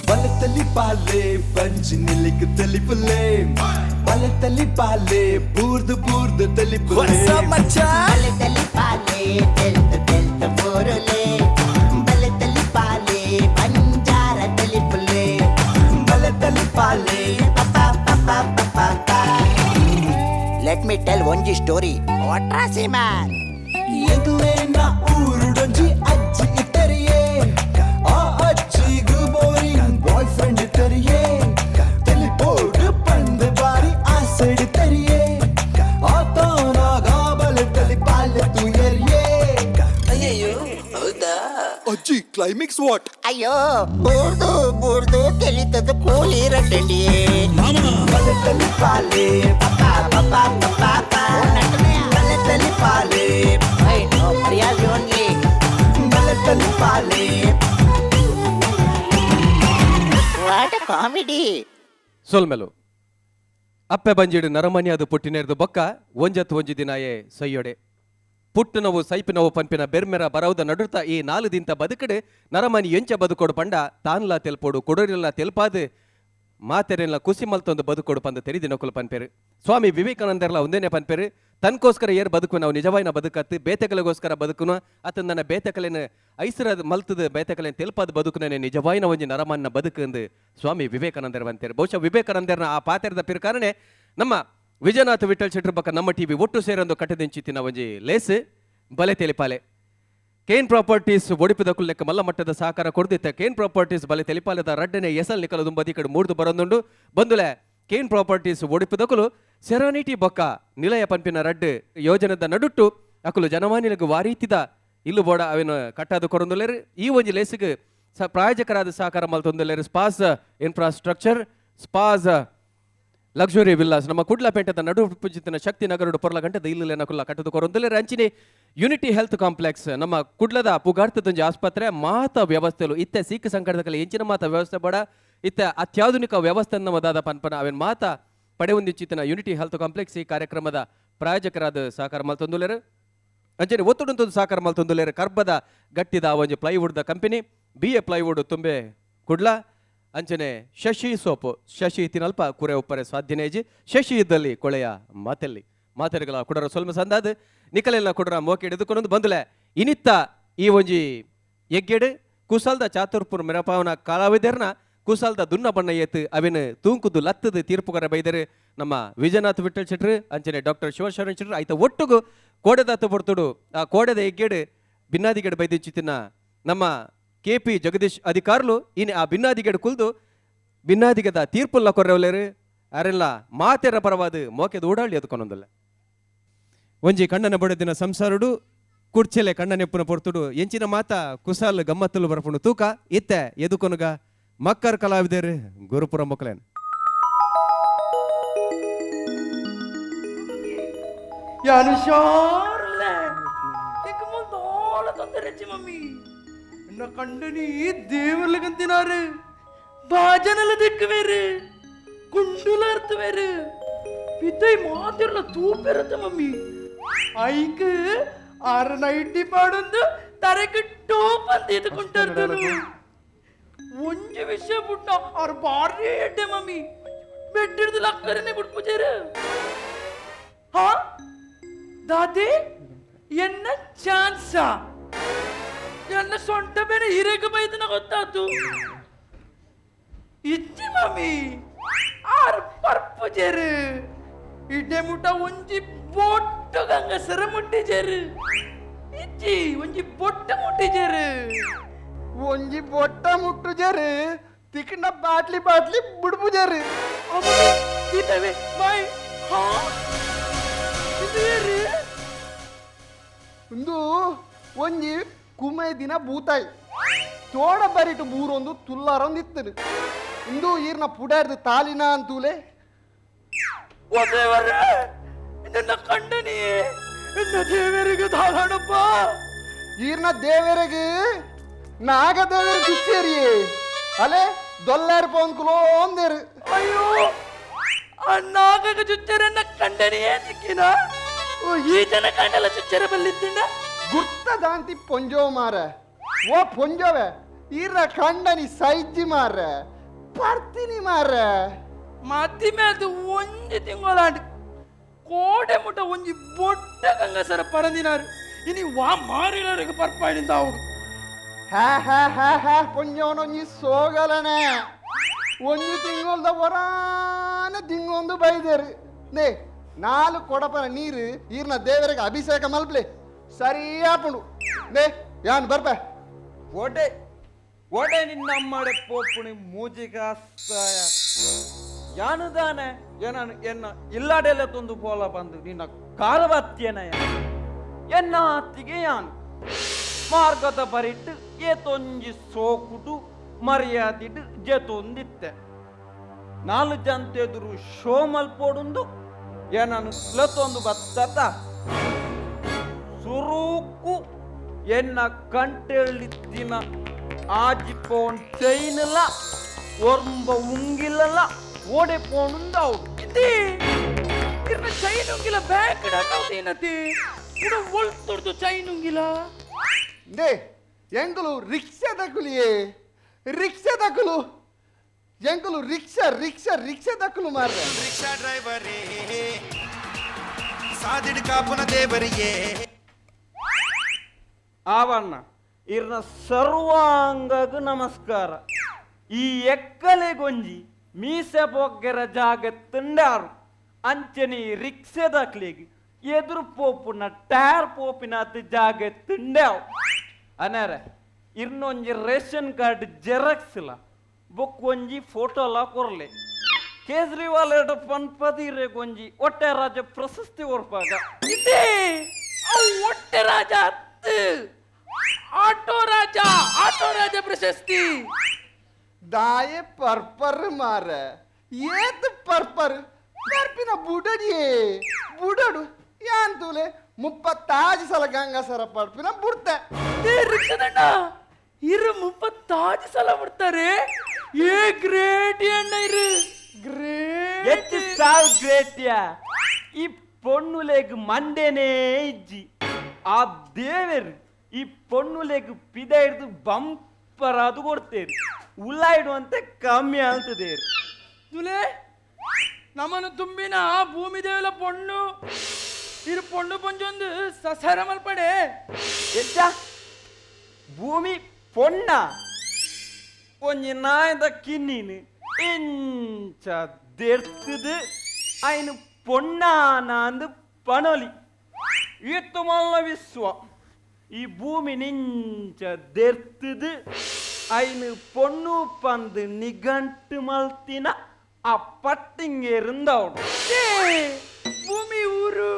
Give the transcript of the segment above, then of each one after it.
ಬಲತಲಿ ಪಾಲೆ ಬಂಜಿ ನಿಲಿಕ್ ತಲಿಪುಲೆ ಬಲತಲಿ ಪಾಲೆ ಬೂರ್ದು ಬೂರ್ದು ತಲಿಪುಲೆ ಬಲತಲಿ ಪಾಲೆ ತೆಲ್ತ ತೆಲ್ತ ಬೋರುಲೆ ಬಲತಲಿ ಪಾಲೆ ಬಂಜಾರ ತಲಿಪುಲೆ ಬಲತಲಿ ಪಾಲೆ let me tell ಒಂಜಿ ಸ್ಟೋರಿ ವಾಟ್ರಾಸಿ ಮ್ಯಾನ್. ಎಂಕ್ಲೇನ ಊರುಡೊಂಜಿ ಅಜ್ಜಿ ಇತ್ತರಿಯೇ, ಆ ಅಜ್ಜಿಗು boring boy friend ಇತ್ತರಿಯೇ, ತೆಲಿಪೋಡು ಪಂದು ಬಾರಿ ಆಸೆಡ್ ತರಿಯೇ, ಆತನ ಗಾಬಲ ತಲಿ ಪಾಲೆ ತುಯರಿಯೇ. ಅಜ್ಜಿ ಕ್ಲೈಮ್ಯಾಕ್ಸ್ what? ಅಯ್ಯೋ ಬೂರ್ದು ಬೂರ್ದು ತೆಲಿತದ ಕೂಲಿ ರಡ್ಡಿ. ಬಲತಲಿ ಪಾಲೆ ಬಲತಲಿ ಪಾಲೆ ಮರ್ಯಾದೆ ಓನ್ಲಿ. ಬಲತಲಿ ಪಾಲೆ. What comedy. ಸೊಲ್ಮೆಲು ಅಪ್ಪೆ ಬಂಜಿಡು ನರಮನ್ಯಾದ ಪುಟ್ಟಿನೇರ್ದು ಬೊಕ್ಕ ಒಂಜತ್ ಒಂಜಿ ದಿನಾಯೇ ಸೈಯೊಡೆ ಪುಟ್ಟನವು ಸೈಪಿನವು ಪನ್ಪಿನ ಬೆರ್ಮೆರ ಬರವುದ ನಡುರ್ತ ಈ ನಾಲು ದಿಂತ ಬದುಕಡೆ ನರಮನಿ ಎಂಚ ಬದುಕೋಡು ಪಂಡ ತಾನ್ಲಾ ತೆಲ್ಪೋಡು ಕೊಡೋರಿಲ್ಲ ತೆಲ್ಪಾದು ಮಾತೆರೆಲ್ಲ ಕುಸಿ ಮಲ್ತೊಂದು ಬದುಕೋಡು ಪಂದ ತೆರಿದಿನೊಕುಲು ಪನ್ಪೇರು. ಸ್ವಾಮಿ ವಿವೇಕಾನಂದರ್ಲ ಒಂದೇನೆ ಪನ್ಪೇರು, ತನ್ಕೋಸ್ಕರ ಏರ್ ಬದುಕು ನಾವು ನಿಜವಾಯಿನ ಬದುಕತ್ತು ಬೇತೆಕಲೆಗೋಸ್ಕರ ಬದುಕುನು ಅತ ನನ್ನ ಬೇತೆಕಲೆನ ಐಸರ ಮಲ್ತದ ಬೇತೆಕಲೆನ ತೆಲ್ಪಾದ ಬದುಕುನೇ ನಿಜವಾಯಿನ ಒಂಜಿ ನರಮನ್ನ ಬದುಕು ಎಂದು ಸ್ವಾಮಿ ವಿವೇಕಾನಂದರ್ ಅಂತಾರೆ. ಬಹುಶಃ ವಿವೇಕಾನಂದರ್ನ ಆ ಪಾತ್ರದ ಪಿರ್ಕಾರನೆ ನಮ್ಮ ವಿಜಯನಾಥ ವಿಠಲ್ ಶೆಟ್ಟರ್ ಬಕ್ಕ ನಮ್ಮ ಟಿವಿ ಒಟ್ಟು ಸೇರೊಂದು ಕಟ್ಟದಿಂಚಿತ್ತಿನ ಒಂಜಿ ಲೇಸ್ ಬಲೆ ತೆಲಿಪಾಲೆ. ಕೇನ್ ಪ್ರಾಪರ್ಟೀಸ್ ಒಡಿಪುದ ಕುಲ್ಲೆಕ್ಕ ಮಲ್ಲ ಮಟ್ಟದ ಸಹಕಾರ ಕೊಡ್ದಿತ್ತ ಕೇನ್ ಪ್ರಾಪರ್ಟೀಸ್ ಬಲೆ ತೆಲಿಪಾಲದ ರಡ್ಡನೆ ಎಸಲ್ ನಿಕಲ ದುಂಬದಿ ಕಡೆ ಮೂರ್ದು ಬರೊಂದುಂಡು. ಬಂದುಲೆ ಕೇನ್ ಪ್ರಾಪರ್ಟೀಸ್ ಒಡಿಪುದಕುಲು ಸೆರಾನಿಟಿ ಬೊಕ್ಕ ನಿಲಯ ಪನ್ಪಿನ ರಡ್ಡು ಯೋಜನೆದ ನಡುಟ್ಟು ಅಕುಲು ಜನಮಾನಿలకు ವಾರೀತಿದ ಇಲ್ಲು ಬೋಡ ಅವಿನ ಕಟ್ಟಾದ ಕೊರೊಂದುಲ್ಲೆರ್. ಈ ಒಂಜಿ ಲೇಸಿಗೆ ಪ್ರಾಯೋಜಕರಾದ ಸಹಕಾರ ಮಲ್ತೊಂದುಲ್ಲೆರ್ spas infrastructure, spas luxury villas ನಮ್ಮ ಕುಡ್ಲಪೇಟೆದ ನಡು ಪುಜಿತನ ಶಕ್ತಿ ನಗರಡು ಪೊರ್ಲ ಗಂಟೆದ ಇಲ್ಲು ಕುಲ್ಲ ಕಟ್ಟದು ಕೊರೊಂದುಲ್ಲೆರ್. ಅಂಚಿನೆ unity health complex ನಮ್ಮ ಕುಡ್ಲದ ಪುಗಾರ್ತದೊಂಜಿ ಆಸ್ಪತ್ರೆ ಮಾತ ವ್ಯವಸ್ಥೆಲು ಇತ್ತೆ ಸೀಕು ಸಂಕಟದ ಕಲೆ ಎಂಚಿನ ಮಾತ ವ್ಯವಸ್ಥೆ ಬಡ ಇತ್ತೆ ಅತ್ಯಾಧುನಿಕ ವ್ಯವಸ್ಥೆ ನಮ್ಮ ದಾದ ಪನ್ಪನ ಅವೆನ್ ಮಾತ ಪಡೆಯೊಂದಿಚ್ಚಿತನ unity health complex ಈ ಕಾರ್ಯಕ್ರಮದ ಪ್ರಾಯೋಜಕರಾದ ಸಹಕಾರ ಮಲ್ತೊಂದುಲ್ಲೆರ್. ಅಂಚನೆ ಒತ್ತುಡುಂತೊಂದು ಸಹಕಾರ ಮಲ್ತೊಂದುಲ್ಲೆರ್ ಕರ್ಬದ ಗಟ್ಟಿದ ಒಂಜಿ ಪ್ಲೈವುಡ್ದ company B A plywood ತುಂಬೆ ಕುಡ್ಲ. ಅಂಚನೆ ಶಶಿ ಸೋಪು ಶಶಿ ತಿನಲ್ಪ ಕುರೆ ಉಪ್ಪರೆ ಸಾಧ್ಯನೇಜಿ ಶಶಿ ಇದ್ದಲ್ಲಿ ಕೊಳೆಯ ಮಾತೆಲ್ಲಿ ಮಾತೆರುಗಳ ಕುಡರ ಸೊಲ್ಮ ಸಂದಾದ ನಿಕಲೆಲ್ಲ ಕುಡರ ಮೋಕೆ ಹಿಡಿದುಕೊಂಡು ಬಂದುಲೆ ಇನಿತ್ತ ಈ ಒಂಜಿ ಎಗ್ಗೆಡು ಕುಸಲ್ದ ಚಾತುರ್ಪುರ್ ಮೆರಪಾವನ ಕಲಾವಿದರ್ನ ಕುಸಲ್ದ ದುನ್ನ ಬಣ್ಣ ಏತು ಅವಿನ ತೂಂಕುದು ಲತ್ತದು ತೀರ್ಪುಗರ ಬೈದರು ನಮ್ಮ ವಿಜಯನಾಥ್ ವಿಠಲ್ ಶೆಟ್ರು ಅಂಚನೆ ಡಾಕ್ಟರ್ ಶಿವಶರಣ್ ಶೆಟ್ರು ಆಯ್ತ ಒಟ್ಟುಗು ಕೋಡೆದಾತ ಪೊರ್ತುಡು ಆ ಕೋಡೆದ ಎಗ್ಗೆಡು ಬಿನ್ನಾದಿಗೆಡು ಬೈದಿಚ್ಚಿತಿನ ನಮ್ಮ ಕೆ ಪಿ ಜಗದೀಶ್ ಅಧಿಕಾರುಲು ಇನ್ನು ಆ ಬಿನ್ನಾದಿಗೆಡು ಕುಲ್ದು ಬಿನ್ನಾದಿಗದ ತೀರ್ಪುಲ್ಲ ಕೊರ್ರೆವಲೇರು ಅರೆಲ್ಲ ಮಾತೆರ ಪರವಾದ ಮೋಕೆದ ಓಡಾಳಿ ಎದ್ಕೊನೊಂದಲ್ಲ. ಒಂಜಿ ಕಣ್ಣನ ಬಡದಿನ ಸಂಸಾರುಡು ಕುರ್ಚೆಲೆ ಕಣ್ಣನೆಪ್ಪುನ ಪೊರ್ತುಡು ಎಂಚಿನ ಮಾತ ಕುಸಾಲ್ ಗಮ್ಮತ್ತಲು ಬರಪುಂಡು ತೂಕ ಇತ್ತೆ ಎದುಕೊನುಗ ಮಕ್ಕರ್ ಕಲಾವಿದರು ಗುರುಪುರ ಮೊಕಲೇನ್. ಮಮ್ಮಿ ಎನ್ನ ಕಂಡನಿ ದೇವರ್ಲಗಂತಿನಾರು ಭಾಜನಲ ದಿಕ್ಕುವೇರು ಕುಂಡುಲ ಅರ್ತುವೇರು ಪಿದ್ದೈ ಮಾತಿರ್ಲ ತೂಪೆರತ್ತ ಮಮ್ಮಿ ಐಕ್ ಆರ ನೈಟಿ ಪಾಡೊಂದು ತರೆಕ್ ಟೋಪ್ ಅಂತ ಎದುಕೊಂಟಾರು. ಒಂಜಿ ವಿಷಯ ಬುಟ್ಟ ಆರು ಬಾರಿ ಎಡ್ಡೆ ಮಮ್ಮಿ ಬೆಟ್ಟಿಡ್ದು ಲಕ್ಕರನೆ ಬಿಟ್ಪುಜೇರು. ಹಾ ದಾದಿ ಎನ್ನ ಚಾನ್ಸಾ ಎನ್ನ ಸೊಂಟ ಬೇರೆ ಹಿರೇಕ ಬೈತನ ಗೊತ್ತಾತು ಇಜ್ಜಿ ಮಮ್ಮಿ ಆರ್ ಪರ್ಪುಜೇರು ಇಡ್ಡೆ ಮುಟ್ಟ ಒಂಜಿ ಬೊಟ್ಟು ಗಂಗಸರ ಮುಟ್ಟಿಜೇರು ಇಜ್ಜಿ ಒಂಜಿ ಬೊಟ್ಟು ಮುಟ್ಟಿಜೇರು ಒಂಜಿ ಬೊಟ್ಟ ಮುಟ್ಟುಜೇರು ತಿಕ್ಕಂಡ ಬಾಟ್ಲಿ ಬಾಟ್ಲಿ ಬುಡ್ಬುಜೇರು. ಇದ್ದಾವೆ ಬಾಯ್. ಹಾ ಇದು ಏರು? ಒಂದು ಒಂಜಿ ಕುಮೆ ದಿನ ಬೂತಾಯಿ ತೋಡ ಬರಿಟು ಬೂರೊಂದು ತುಲ್ಲಾರೊಂದು ಇತ್ತನು ಇಂದು ಈರ್ನ ಪುಡಾರ್ದು ತಾಲಿನ ಅಂತೂಲೆ. ಓ ದೇವರೇ, ನನ್ನ ಕಂಡನಿಯೇ ನನ್ನ ದೇವರಿಗೆ ಧಾರಾಳಪ್ಪ. ಈರ್ನ ದೇವರಿಗೆ ನಾಗ ದೇವರು ಚುಚ್ಚೇರಿಯೇ ಅಲೆ ದೊಲ್ಲಾರು ಪೋಂದ್ಕುಲೋ ಒಂದೇರು. ಅಯ್ಯೋ ಆ ನಾಗಗ ಚುಚ್ಚರನ್ನ ಕಂಡನಿಯೇ ಸಿಕ್ಕಿನ ಓ ಈ ಜನ ಕಂಡಲ ಚುಚ್ಚರ ಬಲ್ಲಿದ್ದಿಂದ. ಗುರ್ತ ದಾಂತಿ ಪೊಂಜೋ ಮಾರ ಓ ಪೊಂಜೋವೆ ಇರ ಕಂಡನಿ ಸೈಜ್ಜಿ ಮಾರ್ರೆ ಪರ್ತಿನಿ ಮಾರ್ರೆ. ಮದಿಮೆ ಅದು ಒಂಜಿ ತಿಂಗಳಾಂಡ್ ಕೋಡೆ ಮುಟ್ಟ ಒಂಜಿ ಬೊಟ್ಟ ಗಂಗಸರ ಪರಂದಿನಾರು ಇನಿ ವಾ ಮಾರಿಲರಿಗೆ ಪರ್ಪಾಡಿಂದ ಅವಡು. ಹ್ಯಾ ಹ್ಯಾ ಹ್ಯಾ ಹ್ಯಾ, ಪೊಂಜವನೊಂಜಿ ಸೋಗಲನೆ ಒಂಜಿ ತಿಂಗೊಳ್ದ ಒರಾನೆ ತಿಂಗೊಂದು ಬೈದೇರು. ನೇ ನಾಲು ಕೊಡಪನ ನೀರು ಈರ್ನ ದೇವರಿಗೆ ಅಭಿಷೇಕ ಮಲ್ಪ್ಲೆ ಸರಿಯಾಪುಂಡು. ನೇ ಯಾನ್ ಬರ್ಪೆ. ಒಡೆ ಒಡೆ ನಿನ್ನಮ್ಮಡೆ ಪೋಪುಣಿ ಮೂಜಿಗಾಸ್ತಾಯ ಯಾನುದಾನೆ ಏನನು ಎನ್ನ ಇಲ್ಲಾಡೆಲ್ಲ ತೊಂದು ಪೋಲ ಬಂದು ನಿನ್ನ ಕಾರವತ್ಯನಯ ಎನ್ನ ಅತ್ತಿಗೆ ಯಾನು ಮಾರ್ಗದ ಬರಿಟ್ಟು ಏತೊಂಜಿ ಸೋಕುಟು ಮರ್ಯಾದಿಟ್ಟು ಜೆತೊಂದಿತ್ತೆ ನಾಲು ಜಂತೆದುರು ಶೋ ಮಲ್ಪೋಡುಂದು ಏನನು ಲತೊಂದು ಬತ್ತತ ಸುರುಕು ಎನ್ನ ಕಂಟೆಳ್ಳಿತ್ತಿನ ಆಜಿ ಪೋನ್ ಚೈನಲ ಒರ್ಂಬ ಉಂಗಿಲಲ ಓಡೆ ಪೋನುಂದು ಅವಡು. ಇತಿ ಇರ್ನ ಚೈನ್ ಉಂಗಿಲ ಬ್ಯಾಕ್ ಡಾಟೌದೇನತಿ ಇಡ ಒಳ್ತೊಡ್ದು ಚೈನ್ ಉಂಗಿಲ. ನೇ ಎಂಕುಲು ರಿಕ್ಷಾ ದಕ್ಕುಲಿಯೇ, ರಿಕ್ಷಾ ದಕ್ಕುಲು ಎಂಕುಲು rickshaw rickshaw rickshaw ದಕ್ಕುಲು ಮಾರ್ರೆ. ರಿಕ್ಷಾ ಡ್ರೈವರೇ ಸಾದಿಡ್ ಕಾಪುನ ದೇವರಿಯೇ. ಆವಣ್ಣ ಇರ್ನ ಸರ್ವಾಂಗಗ್ ನಮಸ್ಕಾರ. ಈ ಎಕ್ಕಲೆಗೊಂಜಿ ಮೀಸೆ ಬೊಗ್ಗೆರ ಜಾಗ ತುಂಡಾರು ಅಂಚನೆ ರಿಕ್ಷೆದಕ್ಲೆಗ್ ಎದುರು ಪೋಪುನ ಟೈರ್ ಪೋಪಿನಾತ್ ಜಾಗ ತುಂಡಾವು ಅನಾರ. ಇರ್ನೊಂಜಿ ration card xerox ಲ ಬೊಕ್ಕೊಂಜಿ ಫೋಟೋಲ ಕೊರ್ಲೆ. ಕೇಜ್ರಿವಾಲ್ ಎಡ ಪನ್ಪದಿರೆ ಗೊಂಜಿ ಒಟ್ಟೆ ರಾಜ ಪ್ರಶಸ್ತಿ ಕೊರ್ಪಾಗ. ಇತಿ ಅವು ಒಟ್ಟೆ ರಾಜ ಅತ್ತು ಆಟೋ ರಾಜ, ಆಟೋ ರಾಜ ಪ್ರಶಸ್ತಿ. ದಾಯೆ ಪರ್ಪರ್ ಮಾರ್ರೆ, ಏತ್ ಪರ್ಪರ್ ಪರ್ಪಿನ ಬುಡಡಿಯೇ ಬುಡಡು. ಯಾನ್ ತೂಲೆ 36 ಸಲ ಗಂಗಾಸರ ಪರ್ಪಿನ ಬುಡ್ತೆ. ಏ ರಿಕ್ಷದಣ್ಣ ಇರು 36 ಸಲ ಬಿಡ್ತಾರೆ. ಏ ಗ್ರೇಟ್ ಅಣ್ಣ ಇರು ಗ್ರೇಟ್. ಹೆಚ್ಚು ಸಾಲ್ ಗ್ರೇಟ್ಯಾ. ಈ ಪೊಣ್ಣುಲೆಗ್ ಮಂಡೆನೇ ಇಜ್ಜಿ. ಆ ದೇವೆರ್ ಈ ಪೊಣ್ಣುಲೆಗ್ ಪಿದ ಹಿಡ್ದು ಬಂಪರ್ ಅದು ಕೊಡ್ತೇರು ಉಳ್ಳಾಯಿಡುವಂತೆ ಕಮ್ಮಿ ಆಗ್ತದೇರು. ತುಲೆ ನಮ್ಮನ್ನು ತುಂಬಿನ ಭೂಮಿ ದೇವಲ ಪೊಣ್ಣು ಇರು ಪೊಣ್ಣು ಪೊಂಜೊಂದು ಸಸರ ಮಲ್ಪಡೆ. ಎಂಚ ಭೂಮಿ ಪೊಣ್ಣ ಒಂಜಿ ನಾಯದ ಕಿನ್ನಿನು ಇಂಚ ದೆರ್ತದು ಐನು ಪೊಣ್ಣಾನಂದು ಪಣೊಲಿ. ಈತು ಮಲ್ಲ ವಿಶ್ವ ಈ ಭೂಮಿ ನಿಂಚ ದೆರ್ತದು ಐನು ಪೊಣ್ಣು ಪಂದು ನಿಗಂಟು ಮಲ್ತಿನ ಆ ಪಟ್ಟಿಂಗೇರುಂದವಡು. ಏ, ಭೂಮಿ ಊರು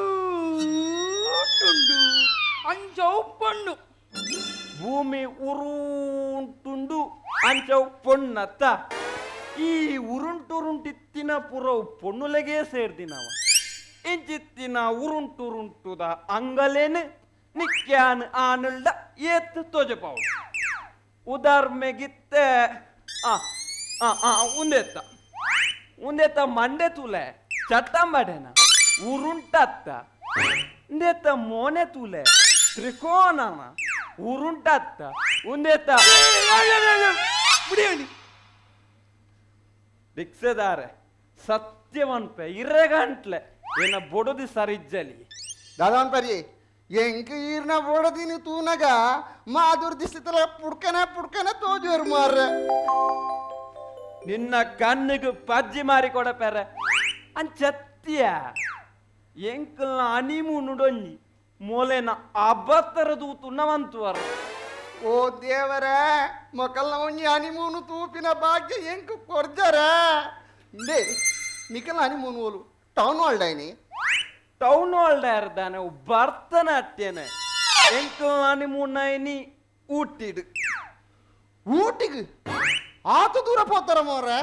ಅಂಚವು ಪೊಣ್ಣು. ಭೂಮಿ ಉರುಂಟುಂಡು ಅಂಚವು ಪೊಣ್ಣತ್ತ. ಈ ಉರುಂಟುರುಂಟಿತ್ತಿನ ಪುರವು ಪೊಣ್ಣುಲೆಗೆ ಸೇರ್ದಿನವ. ಇಂಚಿತ್ತಿನ ಉರುಂಟುರುಂಟುದ ಅಂಗಲೇನು ನಿಕ್ಯಾನ್ ಆನುಳ್ದ ಏತ್ ತೋಜಪಾವು ಉದಾರ್ಮೆಗಿತ್ತೆ. ಆ ಆ ಆ ಉಂದೆತ್ತ ಉಂದೆತ್ತ ಮಂಡೆ ತೂಲೆ ಚಟ್ಟಂಬಡೆನ ಉರುಂಟತ್ತ. ಉಂದೆತ್ತ ಮೋನೆ ತೂಲೆ ತ್ರಿಕೋನನ ಉರುಂಟತ್ತ. ಉಂದೆತ್ತ ಬಿಡಿಯೋನಿ. ರಿಕ್ಷದಾರೆ ಸತ್ಯವನ್ಪೆ ಇರೆಗಂಟ್ಲೆ ಏನ ಬೊಡದಿ ಸರಿಜ್ಜಲಿ. ದಾದಾನ್ ಪರಿ ಎಂಕ್ ಈರ್ನ ಬೊಡದಿನಿ ತೂನಗ ಮಾದುರ್ ದಿಸಿತಲ ಪುಡ್ಕನೆ ಪುಡ್ಕನೆ ತೋಜುವರು ಮಾರ್ರೆ. ನಿನ್ನ ಕಣ್ಣಿಗೆ ಪಜ್ಜಿ ಮಾರಿ ಕೊಡಪೆರೆ ಅಂಚತ್ತಿಯ ಎಂಕಲ್ನ ಅನಿಮೂನುಡೊಂಜಿ ಮೊಲೆನ ಅಬತ್ತರ ದೂತುನ್ನ ಮಂತುವರ. ಓ ದೇವರೇ, ಮೊಕಲ್ನ ಒಂಜಿ ಅನಿಮೂನು ತೂಪಿನ ಭಾಗ್ಯ ಎಂಕ್ ಕೊರ್ಜರ. ನೇ ನಿಕಲ್ನ ಅನಿಮೂನು ಓಲು ಟೌನ್ ಒಲ್ಡೈನಿ? ಟೌನ್ ಒಲ್ಡಾರ್ದಾನೆ ಭರ್ತನಾಟ್ಯನೆ. ಎಂಕಲ್ನ ಅನಿಮೂನೈನಿ ಊಟಿಡು. ಊಟಿಗ್ ಆತ ದೂರ ಪೋತಾರ ಮೋರೆ?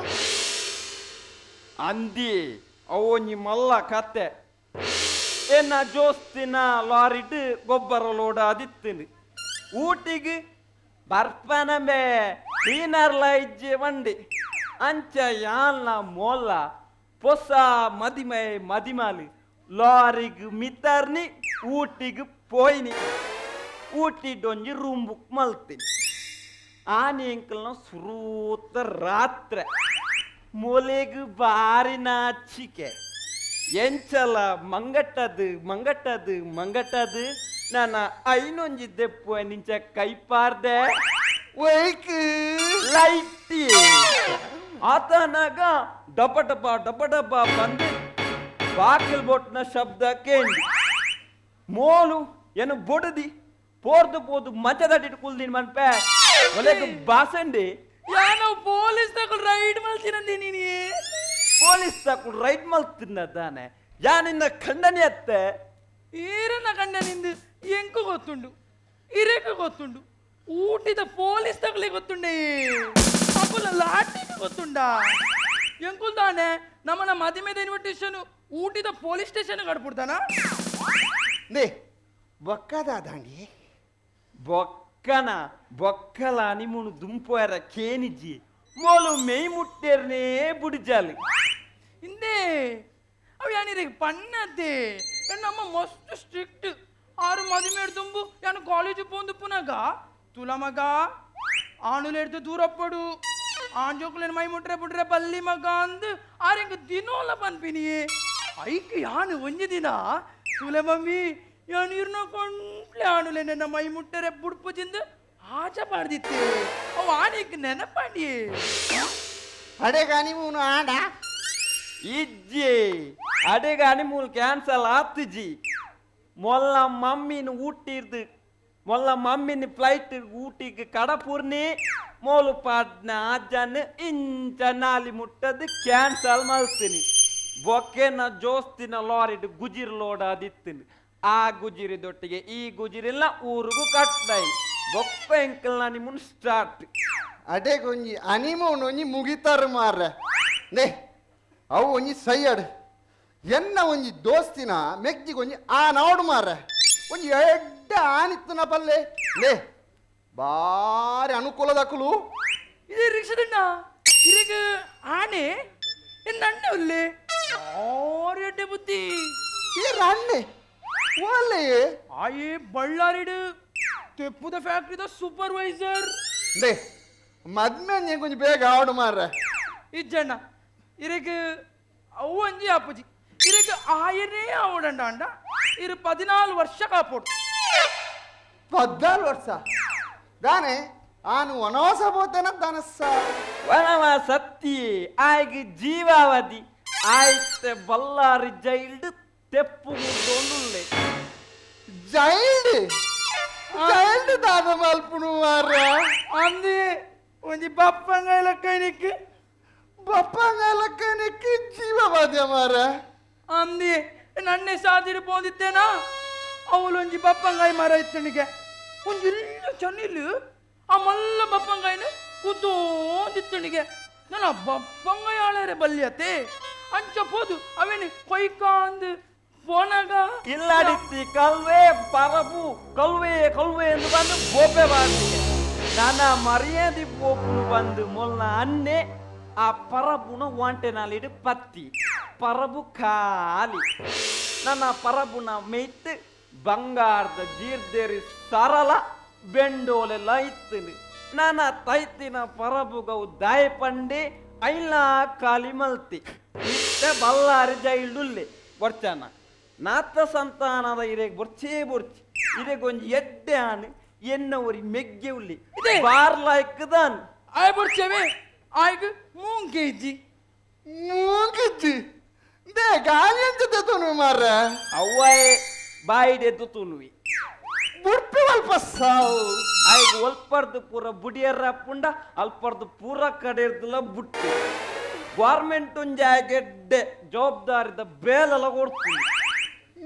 ಅಂದಿ ಅವೊಂಜಿ ಮಲ್ಲ ಕತೆ. ಎನ್ನ ಜೋಸ್ತಿನ ಲಾರಿಡ್ ಗೊಬ್ಬರ ಲೋಡ್ ಆದಿತ್ತಿನ ಊಟಿಗ್ ಬರ್ಪನಂಬೆ ಕ್ಲೀನರ್ಲ ಇಜ್ಜೆ ಬಂಡಿ. ಅಂಚ ಯಾಲ್ನ ಮೊಲ್ಲ ಪೊಸ ಮದಿಮೈ ಮದಿಮಾಲಿ ಲಾರಿಗ್ ಮಿತರ್ನಿ ಊಟಿಗ್ ಪೋಯ್ನಿ. ಊಟಿಡೊಂಜಿ ರೂಮ್ ಬುಕ್ ಮಲ್ತೀನಿ. ಆನಿ ಎಂಕಲ್ನ ಸುರೂತ ರಾತ್ರೆ ಮೊಲೆಗ್ ಬಾರಿ ನಾಚಿಕೆ. ಎಂಚಲ ಮಂಗಟ್ಟದು ಮಂಗಟ್ಟದು ಮಂಗಟ್ಟದು ನನ್ನ ಐನೊಂಜಿ ದೆಪ್ಪು ನಿಂಚ ಕೈಪಾರ್ದೆ. ಒಯ್ಕ್? ಲೈಟಿ. ಆತನಾಗ ಡಬ ಡಬ ಡಬ ಡಬ ಬಂದು ಬಾಕಿಲ್ ಬೊಟ್ನ ಶಬ್ದ ಕೇಂಡಿ. ಮೋಲು ಏನು ಬೊಡದಿ ಪೋರ್ದು ಪೋದು ಮಂಚದಟ್ಟಿಟ್ಟು ಕುಲ್ದಿನ ಮನ್ಪೆ ಒಲೆಗ್ ಬಾಸಂಡಿ. ಯಾನೋ ಪೊಲೀಸ್ ತಗೊಳ್ ರೈಡ್ ಮಲ್ತಿನಂದಿ ನೀನಿ. ಪೊಲೀಸ್ ತಕೊಂಡು ರೈಡ್ ಮಲ್ತಿನ ತಾನೆ, ಯಾನಿನ್ನ ಖಂಡನೆ ಅತ್ತೆ. ಈರನ್ನ ಕಂಡ ನಿಂದು ಎಂಕು ಗೊತ್ತುಂಡು, ಇರೇಕು ಗೊತ್ತುಂಡು, ಊಟಿದ ಪೊಲೀಸ್ ತಗೊಳ್ಳಿ ಗೊತ್ತುಂಡೆ, ಅಪ್ಪಲ ಲಾಟಿಗೆ ಗೊತ್ತುಂಡ. ಎಂಕುಲ್ ತಾನೆ ನಮ್ಮನ ಮದಿಮೆದ ಇನ್ವಿಟೇಷನ್ ಊಟಿದ ಪೊಲೀಸ್ ಸ್ಟೇಷನ್ ಕಡ್ಬಿಡ್ತಾನ. ನೇ ಬೊಕ್ಕದ ದಾಂಡಿ. ಬೊಕ್ಕನ ಬೊಕ್ಕಲ ನಿಮ್ಮನು ದುಂಪೋಯರ ಕೇನಿಜಿ, ಮೋಲು ಮೇಯ್ ಮುಟ್ಟೇರ್ನೇ ಬುಡಿಜಾಲಿ. ಹಿಂದೆ ಅವು ಯಾನಿರಿಗೆ ಪಣ್ಣತೆ. ನಮ್ಮ ಮಸ್ತ್ ಸ್ಟ್ರಿಕ್ಟ್ ಆರು. ಮದಿಮೇಡ್ ದುಂಬು ಯಾನು ಕಾಲೇಜ್ ಪೋಂದು ಪುನಗ ತುಲ ಮಗ, ಆಣುಲೆಡ್ದು ದೂರಪ್ಪಡು, ಆಂಜೋಕುಲೆನ್ ಮೈ ಮುಟ್ರೆ ಬುಡ್ರೆ ಬಲ್ಲಿ ಮಗ ಅಂದು ಆರೆಂಗ್ ದಿನೋಲ ಪನ್ಪಿನಿಯೇ. ಐಕ್ ಯಾನು ಒಂಜಿ ದಿನ ತುಲೆ ಮಮ್ಮಿ, ಯಾನು ಇರ್ನ ಕೊಂಡ್ಲೆ ಆಣುಲೆ ನನ್ನ ಮೈ ಮುಟ್ಟರೆ ಬುಡ್ಪುಜಿಂದು ಆಚ ಪಾಡ್ದಿತ್ತೆ. ಅವು ಆನೆಕ್ ನೆನಪಾಂಡಿಯೇ. ಅಡೆಗ ನೀನು ಆಂಡ? ಇಜ್ಜಿ, ಅಡೆಗ ಅನಿಮೂಲ್ ಕ್ಯಾನ್ಸಲ್ ಆತುಜಿ. ಮೊಲ್ಲ ಮಮ್ಮಿನ ಊಟಿರ್ದು, ಮೊಲ್ಲ ಮಮ್ಮಿನ ಫ್ಲೈಟ್ ಊಟಿಗೆ ಕಡಪೂರ್ಣಿ ಮೋಲು ಪಾಡ್ನ ಅಜ್ಜನ್ ಇಂಚ ನಾಲಿ ಮುಟ್ಟದು ಕ್ಯಾನ್ಸಲ್ ಮಲ್ತೀನಿ. ಬೊಕ್ಕೆನ ಜೋಸ್ತಿನ ಲಾರಿಡ್ ಗುಜಿರ್ ಲೋಡ್ ಅದಿತ್ತಿನಿ. ಆ ಗುಜಿರಿದೊಟ್ಟಿಗೆ ಈ ಗುಜಿರಿಲ್ಲ ಊರಿಗೂ ಕಟ್ಟಾಯಿ ಬೊಕ್ಕ ಎಂಕಲ್ ನಿಮ್ಮನ್ ಸ್ಟಾರ್ಟ್. ಅಡೆಗ ಒಂಜಿ ಅನಿಮೋನ್ ಒಂಜಿ ಮುಗಿತಾರ ಮಾರ್ರೆ. ನೇ ಅವು ಒಂಜಿ ಸೈಯಡ್ ಎನ್ನ ಒಂಜಿ ದೋಸ್ತಿನ ಮೆಗ್ದಿಗೆ ಒಂಜಿ ಆ ನಾಡು ಮಾರ್ರೆ. ಒಂಜಿ ಎಡ್ಡೆ ಆನಿತ್ತುನ ಪಲ್ಲೆ. ನೇ ಬಾರಿ ಅನುಕೂಲದಕುಲು. ಇದು ರಿಕ್ಷದಣ್ಣ, ಇರಗ ಆನೆ ಎನ್ನ ಅಣ್ಣೆ ಉಲ್ಲೆ, ಆರು ಎಡ್ಡೆ ಬುದ್ಧಿ. ಈ ರಣ್ಣೆ ಓಲೆ? ಆಯೇ ಬಳ್ಳಾರಿಡು ತೆಪ್ಪುದ ಫ್ಯಾಕ್ಟ್ರಿದ ಸೂಪರ್ವೈಸರ್. ನೇ ಮದ್ಮೆ ಒಂಜಿ ಬೇಗ ಆವಡು ಮಾರ್ರೆ. ಇಜ್ಜಣ್ಣ, ಇರಗ ಅವು ಒಂಜಿ ಅಪ್ಪುಜಿ. ಇರಗ ಆಯನೇ ಆವಡಂಡ ಅಂಡ ಇರು 14 ವರ್ಷ ಕಾಪೋಡು. 14 ವರ್ಷ ದಾನೆ ಆನು ವನವಾಸ ಬೋತೇನ ದಾನಸ್ಸ? ವನವ ಸತ್ತಿ ಆಯ್ಗೆ ಜೀವಾವಧಿ ಆಯ್ತೆ. ಬಲ್ಲಾರಿ ಜೈಲ್ಡ್ ತೆಪ್ಪು ಮುರ್ದೊಂದುಲ್ಲೆ. ಜೈಲ್ಡ್ ಜೈಲ್ಡ್ ದಾದ ಮಲ್ಪುನು ಮಾರ್ರೆ? ಅಂದಿ ಒಂಜಿ ಬಪ್ಪಂಗ ಲೆಕ್ಕನಿಕ್. ಬಪ್ಪಂಗ ಲೆಕ್ಕನಿಕ್ ಜೀವವಾದ್ಯ ಮಾರ್ರೆ? ಅಂದಿ ನನ್ನೆ ಸಾದಿರು ಪೋಂದಿತ್ತೇನಾ, ಅವಳೊಂಜಿ ಬಪ್ಪಂಗಾಯಿ ಮರ ಇತ್ತಣಿಗೆ. ಒಂಜಿ ಇಲ್ಲ ಚನ್ನಿಲ್ ಆ ಮಲ್ಲ ಬಪ್ಪಂಗಾಯಿನ ಕೂತೋಂದಿತ್ತಣಿಗೆ. ನನ್ನ ಬಪ್ಪಂಗಾಯಿ ಆಳರೆ ಬಲ್ಯತೆ ಅಂಚ ಪೋದು ಅವೇನು ಕೊಯ್ಕಾಂದು ಪೋನಾಗ ಇಲ್ಲಾಡಿತ್ತಿ ಕಲ್ವೆ ಪರಬು ಕಲ್ವೆ ಕಲ್ವೆ ಎಂದು ಬಂದು ಬೋಪೆ ಬಾರ್ದಿಗೆ. ನನ್ನ ಮರ್ಯಾದೆ ಪೋಪುನು ಬಂದು ಮೊಲ್ಲ ಅನ್ನೆ ಆ ಪರಬುನ ವಾಂಟೆನಾಲಿಡು ಪತ್ತಿ ಪರಬು ಖಾಲಿ. ನನ್ನ ಪರಬುನ ಮೇಯ್ತು ಬಂಗಾರದ ಜೀರ್ದೇರಿ ಸರಳ ಬೆಂಡೋಲೆಲ್ಲ ಇತ್ತು. ನನ್ನ ತೈತಿನ ಪರಬುಗವು ದಾಯ ಪಂಡಿ ಐಲ ಖಾಲಿ ಮಲ್ತಿ ಇತ್ತೆ ಬಲ್ಲಾರಿ ಜೈಲುಲ್ಲೆ ಬರ್ಚಾನ. ನಾತ ಸಂತಾನದ ಇರೆಗ್ ಬೊರ್ಚೇ ಬೊರ್ಚಿ. ಇರೆಗೊಂಜಿ ಎಡ್ಡೆ ಆನ್, ಎನ್ನ ಒರಿ ಮೆಗ್ಗೆ ಉಲ್ಲಿ. ಇದೆ. ಬಾರ್ ಲಾಯ್ಕ್ ದಾನ್. ಆಯ್ ಬೊರ್ಚೇವೆ, ಆಯ್ಗ್ ಮೂಂಕೇಜಿ. ಮೂಂಕಿಜ್ಜಿ they ಗಾಳಿ ಅಂಚ ತುನು ಮಾರ್ರೆ? ಅವ್ವಾಯೆ ಬಾಯಿಡೆದ್ದು ತುನುವಿ. ಬುಡ್ಪಿ ಅಲ್ಪ ಸಾವು. ಆಯ್ಗ್ ಒಲ್ಪರ್ದು ಪೂರ ಬುಡಿಯರ ಪುಂಡ ಅಲ್ಪರ್ದು ಪೂರ ಕಡೆರ್ದುಲ ಬುಟ್ಟಿ. ಗೌರ್ಮೆಂಟ್ ಒಂಜಿ ಆಗೆಡ್ಡೆ ಜವಾಬ್ದಾರಿದ ಬೇಲೆಲ್ಲ ಕೊಡ್ತೀನಿ.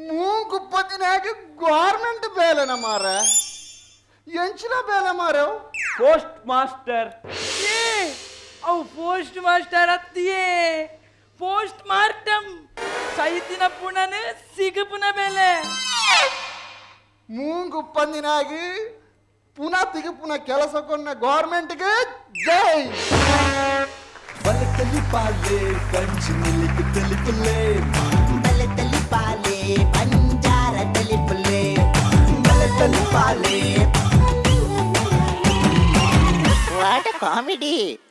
ಮೂಂಕುಪ್ಪತ್ತಿನಾಗ ಗೌರ್ಮೆಂಟ್ ಬೇಲೆನ ಮಾರ್ರೆ? ಎಂಚಿನ ಬೇಲೆ ಮಾರವ್? Post master. ಏ ಅವು ಪೋಸ್ಟ್ ಮಾಸ್ಟರ್ ಅತ್ತಿಯೇ, ಪೋಸ್ಟ್ ಮಾರ್ಟಮ್, ಸೈತಿನ ಪುಣನ ಸಿಗುಪುನ ಬೆಲೆ. ಮೂಂಕುಪ್ಪಂದಿನಾಗ ಪುನಃ ತಿಗುಪುನ ಕೆಲಸ ಕೊನ್ನ ಗೌರ್ಮೆಂಟ್ಗೆ ಜೈ. ಬಲತಲಿ ಪಾಲೆ ಪಂಚ್ ನಿಲಿಕ್ ತೆಲಿಪುಲೆ. ಬಲತಲಿ ಪಾಲೆ ಬಂಜಾರ ತಲಿಪುಲೆ, ಬಲತಲಿ ಪಾಲೆ. What comedy.